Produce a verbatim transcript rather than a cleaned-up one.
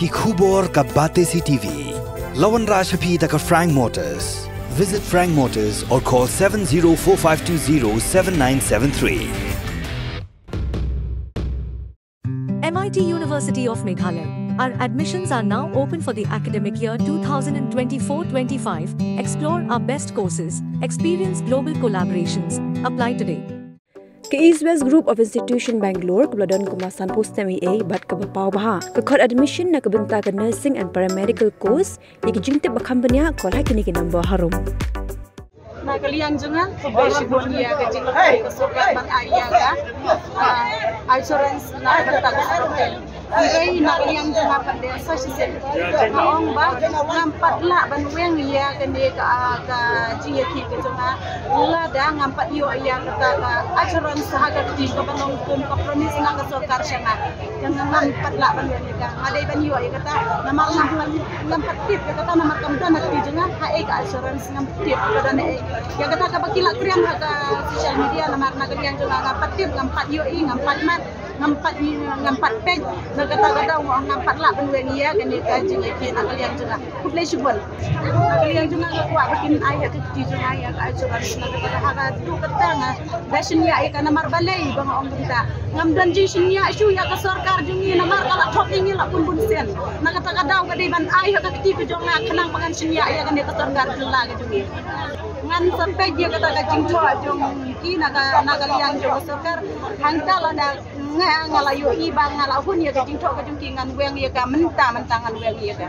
Ki khubor ka Batesi T V. La wanrah sha phi da ka Frank Motors. Visit Frank Motors or call seven zero four five two zero seven nine seven three. M I T University of Meghalaya. Our admissions are now open for the academic year two thousand twenty-four twenty-five. Explore our best courses, experience global collaborations. Apply today. Ka East West Group of Institution Bangalore, kaba la don kumba sanphew snem eiei bad kaba paw bha, ka khot admission na ka bynta ka nursing and paramedical course. Ïa ki jingtip ba kham bniah, call ha kine ki number harum. Na ka liang jong nga, khublei shibun ïa ka jingïarap ka sorkar ban ai ïa ka, ah, assurance na ka bynta ka sorkar. Hynrei na ka liang jong nga pat de sa shisien nga ong ba ngam pat lah ban weng ïa kane ka, ah, ka jingïakhih ka jong nga. Lada ngam pat ïoh ïa kata ka assurance ha ka kti kaba long kum ka promise na ka sorkar sha nga. Nga ngam pat lah ban weng ïa ka. Nga dei ban ïoh ïa kata namar ngam pat, ngam pat tip ïa kata namar kam don ha kti jong nga. Haei ka assurance ngam tip ka don haei. Ïa kata kaba ki la kren ha ka social media namar na ka liang jong nga ngam pat tip, ngam pat ïohi, ngam pat mad, ngam pat, ngam pat peit. Na kata ka daw nga ong ngam pat lah ban weng ïa kane ka jingïakhih na ka liang jong nga. Khublei shibun. Na ka liang jong nga nga kwah ba kin ai ha ka kti jong nga ïa ka assurance na kata ka, ha ka tu kata nga da shaniah ïa ka namar balei ba nga ong kumta. Ngam don jingshaniah shuh ïa ka sorkar jong ngi namar ka la thok ïa ngi la bun bun sien. Na kata ka daw ka dei ban ai ha ka kti ka jong nga khnang ba ngan shaniah ïa kane ka sorkar jylla ka jong ngi. Ngan sa peit ïa kata ka jingthoh jong ki na ka, na ka liang jong ka sorkar. Hangta lada nga, nga la ïohi ba nga la hun ïa ka jingthoh ka jong ki ngan weng ïa ka mynta, mynta ngan weng ïa ka.